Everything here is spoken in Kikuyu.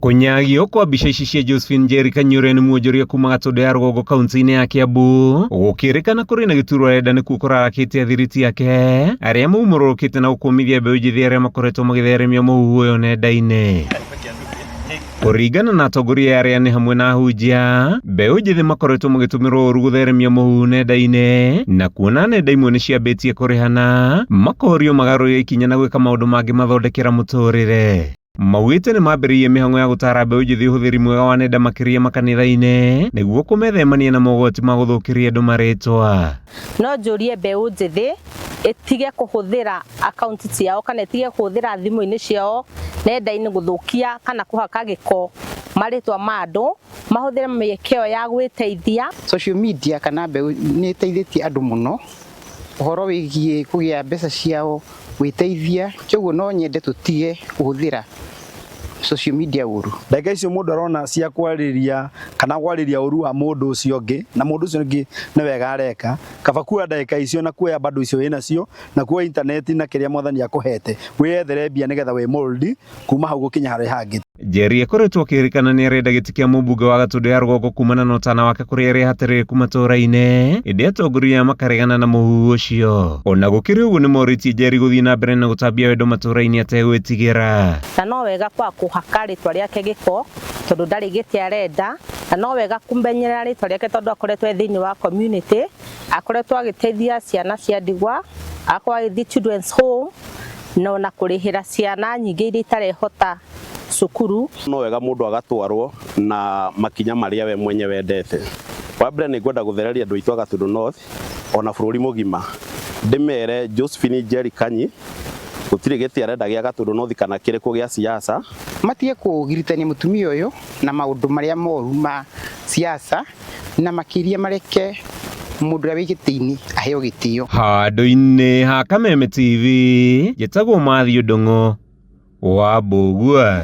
Kũnyagio kwa mbica ici cia Josephine Njeri Kanyure nĩ mwonjoria kuma Gatũndũ ya rũgongo kaunti-inĩ ya Kiambu. Gũkĩrĩkana kũrĩ na gĩturwa renda nĩkuo kũrarakĩte athiriti ake arĩa maumũrũrũkĩte na gũkũmithia mbeũ njĩthĩ arĩa makoretwo magĩtheremia mũhuhu ũyũ nenda-inĩ. Kũringana na atongoria arĩa nĩ hamwe na ahunjia, mbeũ njĩthĩ makoretwo magĩtũmĩrwo ũru gũtheremia mũhuhu nenda-inĩ na kuona nenda imwe nĩ ciambĩtie kũrĩhana, makorio magarũre ikinya na gwĩka maũndũ mangĩ mathondekera mũtũrĩre. Maugĩte nĩ mambĩrĩirie mĩhang'o ya gũtara mbeũ njĩthĩ ũhũthĩri mwega wa nenda makĩria makanitha-inĩ nĩguo kũmethemania na mogwati ma gũthũkĩria andũ marĩtwa. No njũrie mbeũ njĩthĩ ĩtige kũhũthĩra akaunti ciao kana ĩtige kũhũthĩra thimũ-inĩ ciao nenda-inĩ gũthũkia kana kũhaka gĩko marĩtwa ma andũ, mahũthĩre mĩeke ĩyo ya gwĩteithia. Social media kana mbeũ nĩ ĩteithĩtie andũ mũno ũhoro wĩgiĩ kũgĩa mbeca ciao gwĩteithia, kwoguo no nyende tũtige kũhũthĩra social media ũru. Ndagĩka icio mũndũ arona cia kwarĩria kana kwarĩria ũru wa mũndũ ũcio ũngĩ na mũndũ ũcio ũngĩ nĩ wega areka, kaba kuoya ndagĩka icio na kuoya bado icio wĩnacio na kuoya intaneti na kĩrĩa mwathani akũhete wĩyethere mbia nĩgetha wĩ mold kuma hau gũkinya harĩa hangĩ. Njeri akoretwo akĩrĩkana nĩ arenda gĩtĩ kĩa mũmbunge wa Gatũndũ ya rũgongo kumana na ũtana wake kũrĩ arĩa haterĩrĩku matũũra-inĩ, ĩndĩ atongoria makaregana na mũhuhu ũcio. Ona gũkĩrĩ ũguo nĩ morĩtie Njeri gũthiĩ na mbere na gũtambia wendo matũũra-inĩ ategwĩtigĩra. Na no wega kwaga kũhaka rĩtwa rĩake gĩko tondũ ndarĩ gĩtĩ arenda, na no wega kũmenyerera rĩtwa rĩake tondũ akoretwo e thĩinĩ wa community, akoretwo agĩteithia ciana cia ndigwa, agakorwo agĩthiĩ children's home na ona kũrĩhĩra ciana nyingĩ iria itarehota cukuru. No wega mũndũ agatwarwo na makinya marĩa we mwenye wendete. Wa mbere nĩ ngwenda gũthereria andũ aitũ a Gatũndũ North ona bũrũri mũgima ndĩmere Josephine Njeri Kanyi gũtirĩ gĩtĩ arenda gĩa Gatũndũ North kana kĩrĩkũ gĩa siasa. Matige kũgiritania mũtumia ũyũ na maũndũ marĩa moru ma siasa na makĩria mareke mũndũ ũrĩa wĩ gĩtĩ-inĩ aheo gĩtĩo. Handũ-inĩ ha Kameme TV, njĩtagwo Matthew Ndung'u wa Mbũgua.